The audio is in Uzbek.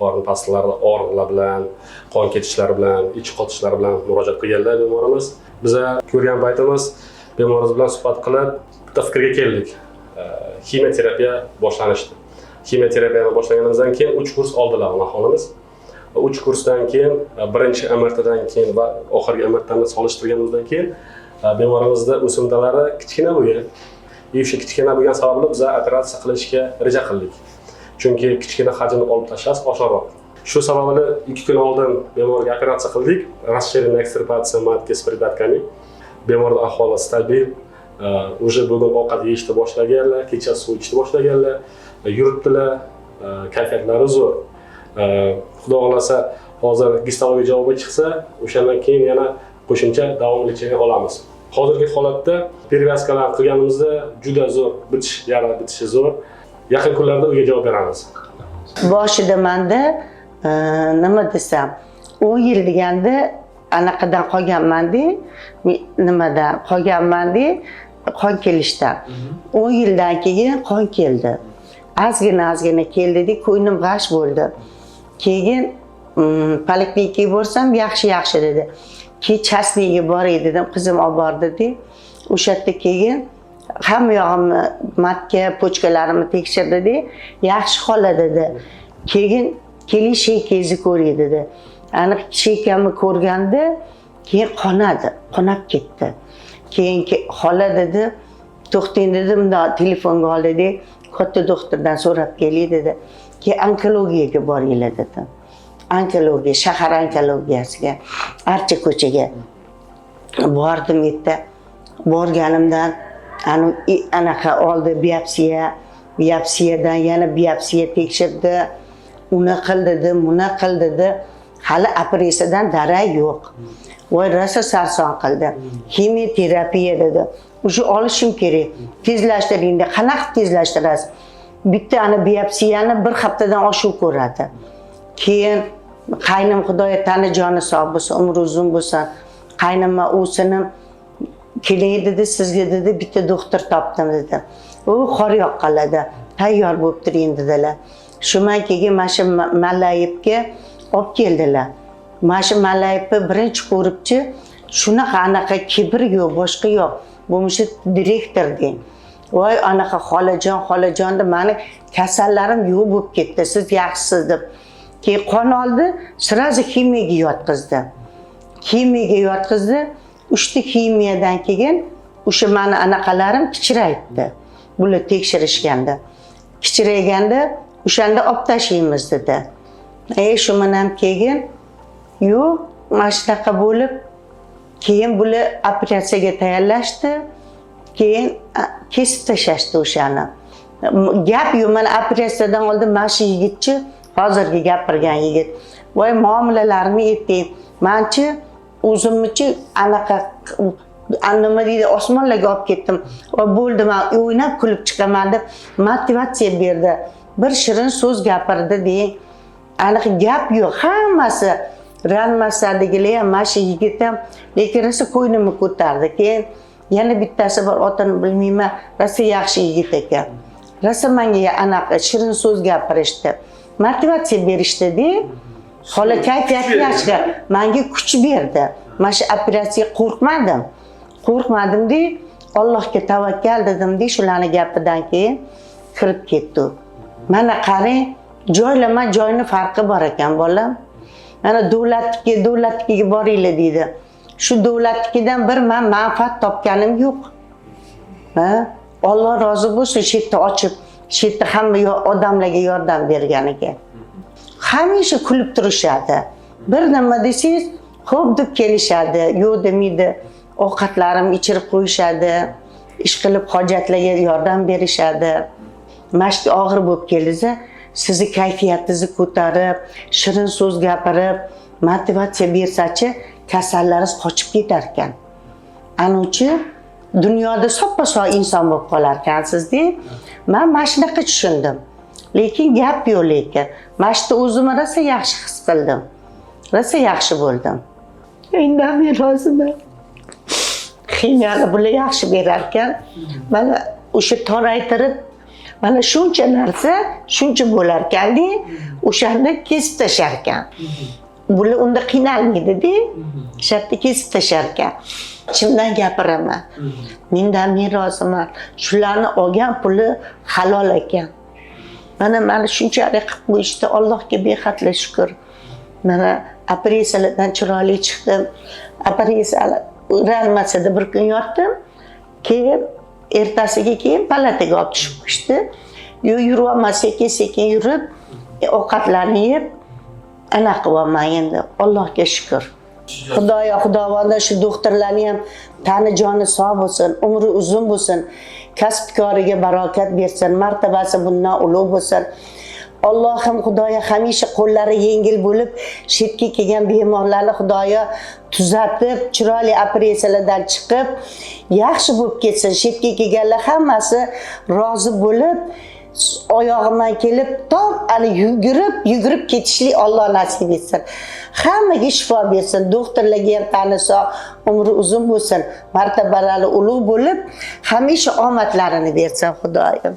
Qorin pastlarida og'riqlar bilan, qon ketishlari bilan, ich qotishlari bilan murojaat qilganlar bemorimiz. Biza ko'rgan paytimiz bemorimiz bilan suhbat qilib, bitta fikrga keldik. Ximioterapiya boshlanishdi. Ximioterapiyani boshlaganimizdan keyin 3 kurs oldilar onaxonimiz. 3 kursdan keyin birinchi MRTdan keyin va oxirgi MRTni solishtirganimizdan keyin bemorimizda o'simtalari kichkina bo'lgan. И o'sha kichkina bo'lgan sababli biz operatsiya qilishga reja qildik. Chunki kichkina hajmni olib tashlash osonroq. Shu sababli 2 kun oldin bemorga operatsiya qildik. Расширенная экстирпация матки с придатками. Bemorning ahvoli stabil. Уже bugun ovqat yeyishni boshlaganlar, kecha suv ichishni boshlaganlar, yuribdilar, kayfiyatlari zo'r. Xudo xohlasa, hozir gistologiya javobi chiqsa, o'shandan keyin yana qo'shimcha davom лечение olamiz. Hozirgi holatda перевязка lar qilganimizda juda zo'r, bitish, yara bitishi zo'r. Yaqin kunlarda uyga javob beramiz. Boshida manda nima desam, 10 yil deganda anaqadan qolganmanda, nimadan qolganmanda, qon kelishdan. 10 yildan keyin qon keldi, ozgina ozgina keldida, ko'nglim g'ash bo'ldi. Keyin poliklinikaga borsam, yaxshi, yaxshi dedi. Keyin частный ga boray dedim, qizim olib bordida. O'sha yerda keyin hamma yog'imni, матка, почка larimni tekshirdida, yaxshi xola dedi. Keyin keling, шейка ngizni ko'ray dedi. Aniq шейка mni ko'rganda keyin qonadi, qonab ketdi. Keyin xola dedi, to'xtang dedi, bundoq telefonga oldida, katta doktordan so'rab kelay dedi. Keyin onkologiyaga boringlar dedi, onkologiya, shahar onkologiyasiga, Archa ko'chaga bordim. Yerda borganimdan anaqa oldi, biopsiya, biopsiyadan yana biopsiya tekshirdi, uni qil dedi, buni qil dedi. Hali operatsiyadan darak yo'q. Voy, rosa sarson qildi. Ximioterapiya dedi, уже olishim kerak, tezlashtiring dedi. Qanaqa qilib tezlashtirasiz? Bitta ana biopsiyani bir haftadan oshiq ko'radi. Keyin qaynim, Xudoyo tani joni sog' bo'lsin, umri uzun bo'lsin, qaynimma ovsinim keling dedi, sizga dedi, bitta doktor topdim dedi, u qor yoqqanlarda tayyor bo'lib turing dedilar. Shundan keyin mana shu Mallayevga olib keldilar. Mana shu Mallayevni birinchi ko'ribchi, shunaqa anaqa kibr yo'q, boshqa yo'q, bo'lmasa direktor deng. Voy, anaqa xolajon, xolajon deb, mani kasallarim yo'q bo'lib ketdi, siz yaxshisiz deb. Keyin qon oldi, сразу ximiyaga yotqizdi, ximiyaga yotqizdi. Uchta ximiyadan keyin o'sha mani anaqalarim kichrayibdi. Bular tekshirishganda kichrayganda, o'shanda olib tashlaymiz dedi. Shu bilan keyin yo'q, mana shunaqa bo'lib, keyin bular operatsiyaga tayyorlashdi. Keyin kesib tashlashdi o'shani. Gap yo'q, mana operatsiyadan oldin mana shu yigitchi, hozirgi gapirgan yigit, voy, muomalalarimni aytding, manchi o'zimnichi anaqa nima deydi, osmonlarga olib ketdim va bo'ldi, man o'ynab kulib chiqaman deb motivatsiya berdi, bir shirin so'z gapirdi deng. Aniq gap yo'q, hammasi reanimatsiyadagilar ham, mana shu yigit ham, lekin rosa ko'nglimni ko'tardi. Keyin yana bittasi bor, otini bilmayman, rosa yaxshi yigit ekan, rosa manga anaqa shirin so'z gapirishdi, motivatsiya berishdida. Xola, kayfiyati yaxshi, manga kuch berdi. Mana shu operatsiyaga qo'rqmadim, qo'rqmadimda, Allohga tavakkal dedimda. Shularni gapidan keyin kirib ketdi u. Mana qarang, joylama joyni farqi bor ekan, bolam. Mana davlatniki, davlatnikiga boringlar deydi. Shu davlatnikidan bir man manfaat topganim yo'q. Ha, Olloh rozi bo'lsin, shu yerda ochib, shu yerda hamma odamlarga yordam berganiga. Hamisha kulib turishadi. Bir nima desangiz, xo'p deb kelishadi, yo'q demaydi. Ovqatlarimni ichirib qo'yishadi, ish qilib hojatlarga yordam berishadi. Mashq og'ir bo'lib keldisa, sizni kayfiyatingizni ko'tarib, shirin so'z gapirib, motivatsiya bersachi, kasallaringiz qochib ketar ekan. Anuchi dunyoda soppa sog' inson bo'lib qolar ekansizda. Man mana shunaqa tushundim, lekin gap yo'q. Lekin mana shu yerda o'zimni rosa yaxshi his qildim, rosa yaxshi bo'ldim. Indamay roziman. Ximiyani bular yaxshi berar ekan. Mana o'sha toraytirib Mana shuncha narsa shuncha bo'larkanda, o'shani kesib tashlarkan. Bular unda qiynalmaydida, o'sha yerda kesib tashlarkan. Ichimdan gapiraman. Mendan men roziman. Shularni olgan puli halol ekan. Mana shunchalik qilib qo'yishdi. Allohga behadli shukur. Mana operatsiyalardan chiroyli chiqdim. Operatsiya reanimatsiyada bir kun yotdim. Keyin ertasiga keyin palataga olib tushib qo'yishdi. Yuryapman, sekin sekin yurib, ovqatlarni yeb anaqa qilyapman endi. Allohga shukur. Xudoyo, Xudovonda shu doktorlarni ham tani joni sog' bo'lsin, umri uzun bo'lsin, kasb koriga barokat bersin, martabasi bundan ulug' bo'lsin. Allohim, Xudoyo, hamisha qo'llari yengil bo'lib, shetga kelgan bemorlarni Xudoyo tuzatib, chiroyli operatsiyalardan chiqib, yaxshi bo'lib ketsin. Shetga kelganlar hammasi rozi bo'lib, oyog'imdan kelib, tom ana yugurib, yugurib ketishlik Alloh nasib etsin. Hammaga shifo bersin, doktorlarga ham tani sog', umri uzun bo'lsin, martabalari ulug' bo'lib, hamisha omadlarini bersin Xudoyim.